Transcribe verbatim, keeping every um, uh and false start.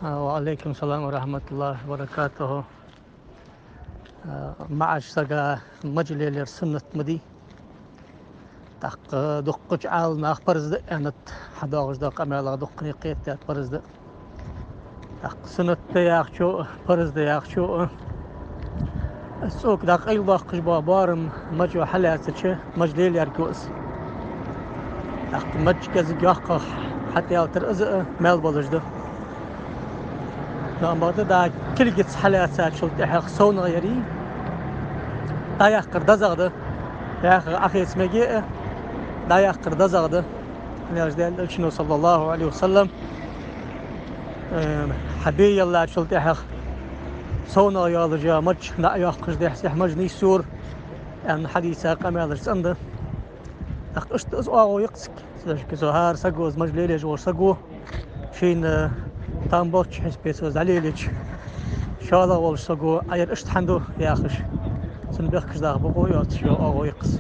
А, ва Ӏалайкум салам ва рахьматуллахӀи ва баракатухӀ. А, маӀача сага маж лелаяр суннат ма дий. ТӀаккха дуккхача Ӏаламнаха парз да аьннад, хьадоагӀаш да къамаьлах дуккхане кхетадаьд парз да. ТӀаккха суннат да яхачо а, парз да яхачо а, из цӀока дӀакъайлабоаккхаш бола боарам мажо хьалаьцача, маж лелаяргья из. ТӀаккха маж кӀезига йоккхагӀа хьатӀаялийтар из а маьл болаш да. Но амма бакъда, дӀа кулгаца хьалаьцачул тӀехьагӀа совнагӀа яр дӀаяккхар дезагӀа да. Яхар Ӏохайца меге а, дӀаяккхар дезагӀа да. Хьанаш Даьла Элчано, саллаллахӀу Ӏалайхи ва саллам, э, хьа бе яллачул тӀехьагӀа совнагӀа йоалаш йола маж дӀа а йоаккхаш, дехьа-сехьа маж нийсъяр, аьнна хьадиса къамаьлаш цӀена да. ТӀаккха иштта из оагӀув я-кх цига. Цудухьа со хӀара саго, из маж лелаеш волча саго, шийна там болча хьисапе цо из дӀалелаеча, шоллагӀа волча саго, Ӏа ер иштта хӀана ду, яхаш, цунна бехкаш даха бокъо йоацаш йола оагӀув я-кх из.